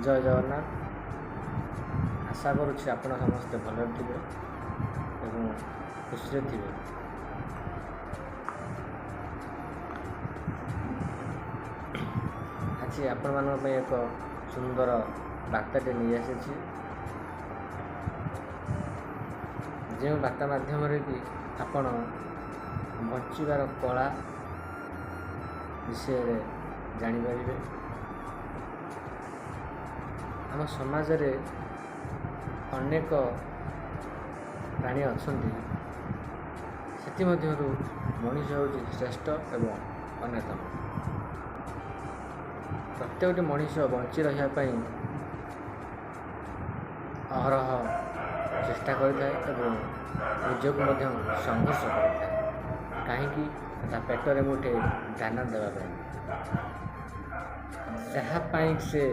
ଜୟ ଜଗନ୍ନାଥ। ଆଶା କରୁଛି ଆପଣ ସମସ୍ତେ ଭଲରେ ଥିବେ ଏବଂ ଖୁସିରେ ଥିବେ। ଆଜି ଆପଣମାନଙ୍କ ପାଇଁ ଏକ ସୁନ୍ଦର ବାର୍ତ୍ତାଟେ ନେଇ ଆସିଛି, ଯେଉଁ ବାର୍ତ୍ତା ମାଧ୍ୟମରେ କି ଆପଣ ବଞ୍ଚିବାର କଳା ବିଷୟରେ ଜାଣିପାରିବେ। ଆମ ସମାଜରେ ଅନେକ ପ୍ରାଣୀ ଅଛନ୍ତି, ସେଥିମଧ୍ୟରୁ ମଣିଷ ହେଉଛି ଶ୍ରେଷ୍ଠ ଏବଂ ଅନ୍ୟତମ। ପ୍ରତ୍ୟେକଟି ମଣିଷ ବଞ୍ଚି ରହିବା ପାଇଁ ଅହରହ ଚେଷ୍ଟା କରିଥାଏ ଏବଂ ନିଜକୁ ମଧ୍ୟ ସଂଘର୍ଷ କରିଥାଏ। କାହିଁକି? ତା ପେଟରେ ମୁଠେ ଦାନା ଦେବା ପାଇଁ, ଯାହା ପାଇଁ ସେ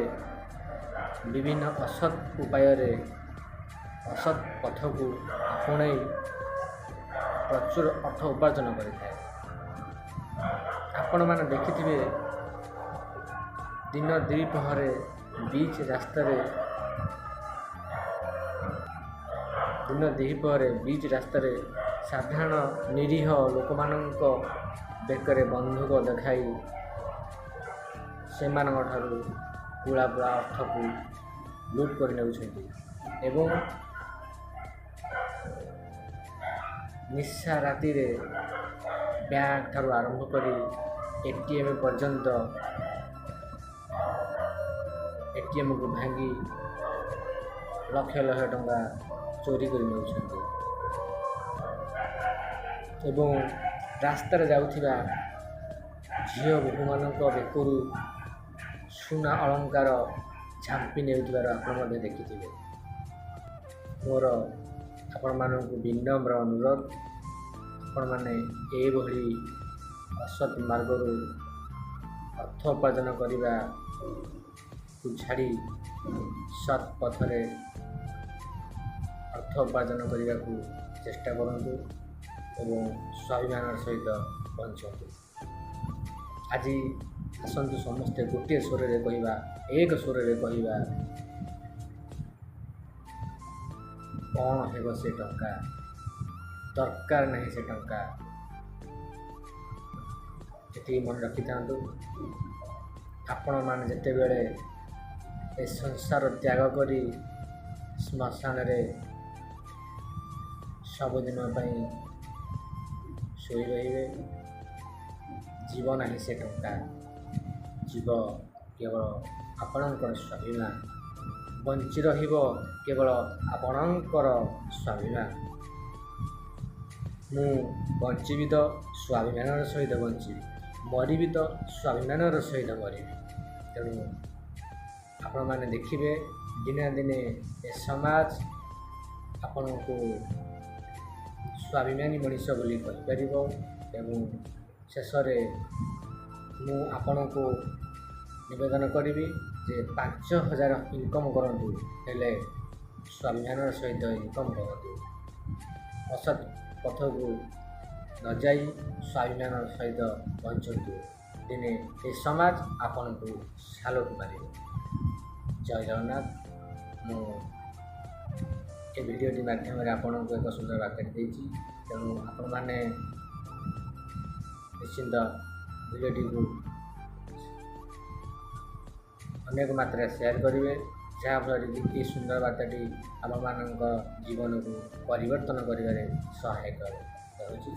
ବିଭିନ୍ନ ଅସତ୍ ଉପାୟରେ ଅସତ୍ ପଥକୁ ଆପଣେଇ ପ୍ରଚୁର ଅର୍ଥ ଉପାର୍ଜନ କରିଥାଏ। ଆପଣମାନେ ଦେଖିଥିବେ, ଦିନ ଦ୍ୱିପହରେ ବିଚ୍ ରାସ୍ତାରେ, ଦିନ ଦ୍ୱିପହରେ ବିଚ୍ ରାସ୍ତାରେ ସାଧାରଣ ନିରୀହ ଲୋକମାନଙ୍କ ବେକରେ ବନ୍ଧୁକ ଦେଖାଇ ସେମାନଙ୍କଠାରୁ ପୁଳା ପୁଳା ଅର୍ଥକୁ ଲୁଟ୍ କରି ନେଉଛନ୍ତି ଏବଂ ନିଶା ରାତିରେ ବ୍ୟାଙ୍କ ଠାରୁ ଆରମ୍ଭ କରି ATM ପର୍ଯ୍ୟନ୍ତ, ATMକୁ ଭାଙ୍ଗି ଲକ୍ଷ ଲକ୍ଷ ଟଙ୍କା ଚୋରି କରି ନେଉଛନ୍ତି ଏବଂ ରାସ୍ତାରେ ଯାଉଥିବା ଝିଅ ବୋହୂମାନଙ୍କ ବେକରୁ ସୁନା ଅଳଙ୍କାର ଝାମ୍ପି ନେଉଥିବାର ଆପଣ ମଧ୍ୟ ଦେଖିଥିବେ। ମୋର ଆପଣମାନଙ୍କୁ ବିନମ୍ର ଅନୁରୋଧ, ଆପଣମାନେ ଏଇଭଳି ଅସତ୍ ମାର୍ଗରୁ ଅର୍ଥ ଉପାର୍ଜନ କରିବାକୁ ଛାଡ଼ି ସତ୍ ପଥରେ ଅର୍ଥ ଉପାର୍ଜନ କରିବାକୁ ଚେଷ୍ଟା କରନ୍ତୁ ଏବଂ ସ୍ୱାଭିମାନର ସହିତ ବଞ୍ଚନ୍ତୁ। ଆଜି ଆସନ୍ତୁ ସମସ୍ତେ ଗୋଟିଏ ସ୍ୱରରେ କହିବା, ଏକ ସ୍ୱରରେ କହିବା, କ'ଣ ହେବ ସେ ଟଙ୍କା, ଦରକାର ନାହିଁ ସେ ଟଙ୍କା। ଏତିକି ମନେ ରଖିଥାନ୍ତୁ, ଆପଣମାନେ ଯେତେବେଳେ ଏ ସଂସାର ତ୍ୟାଗ କରି ଶ୍ମଶାନରେ ସବୁଦିନ ପାଇଁ ଶୋଇ ରହିବେ, ଯିବ ନାହିଁ ସେ ଟଙ୍କା, ଯିବ କେବଳ ଆପଣଙ୍କର ସ୍ୱାଭିମାନ, ବଞ୍ଚି ରହିବ କେବଳ ଆପଣଙ୍କର ସ୍ୱାଭିମାନ। ମୁଁ ବଞ୍ଚିବି ତ ସ୍ୱାଭିମାନର ସହିତ ବଞ୍ଚିବି, ମରିବି ତ ସ୍ୱାଭିମାନର ସହିତ ମରିବି। ତେଣୁ ଆପଣମାନେ ଦେଖିବେ, ଦିନେ ଦିନେ ଏ ସମାଜ ଆପଣଙ୍କୁ ସ୍ୱାଭିମାନୀ ମଣିଷ ବୋଲି କହିପାରିବ। ଏବଂ ଶେଷରେ ମୁଁ ଆପଣଙ୍କୁ ନିବେଦନ କରିବି ଯେ 5000 ଇନକମ୍ କରନ୍ତୁ, ହେଲେ ସ୍ୱାଭିମାନର ସହିତ ଇନକମ୍ କରନ୍ତୁ। ଅସତ୍ ପଥକୁ ନଯାଇ ସ୍ୱାଭିମାନର ସହିତ ବଞ୍ଚନ୍ତୁ। ଦିନେ ଏ ସମାଜ ଆପଣଙ୍କୁ ସାଲୁଟ୍ ମାରିବ। ଜୟ ଜଗନ୍ନାଥ। ମୁଁ ଏ ଭିଡ଼ିଓଟି ମାଧ୍ୟମରେ ଆପଣଙ୍କୁ ଏକ ସୁନ୍ଦର ବାର୍ତ୍ତାଟି ଦେଇଛି, ତେଣୁ ଆପଣମାନେ ନିଶ୍ଚିନ୍ତ ଭିଡ଼ିଓଟିକୁ ଅନେକ ମାତ୍ରାରେ ସେୟାର କରିବେ, ଯାହାଫଳରେ କି ଏହି ସୁନ୍ଦର ବାର୍ତ୍ତାଟି ଆପଣମାନଙ୍କ ଜୀବନକୁ ପରିବର୍ତ୍ତନ କରିବାରେ ସହାୟକ ହେବ। ରହୁଛି।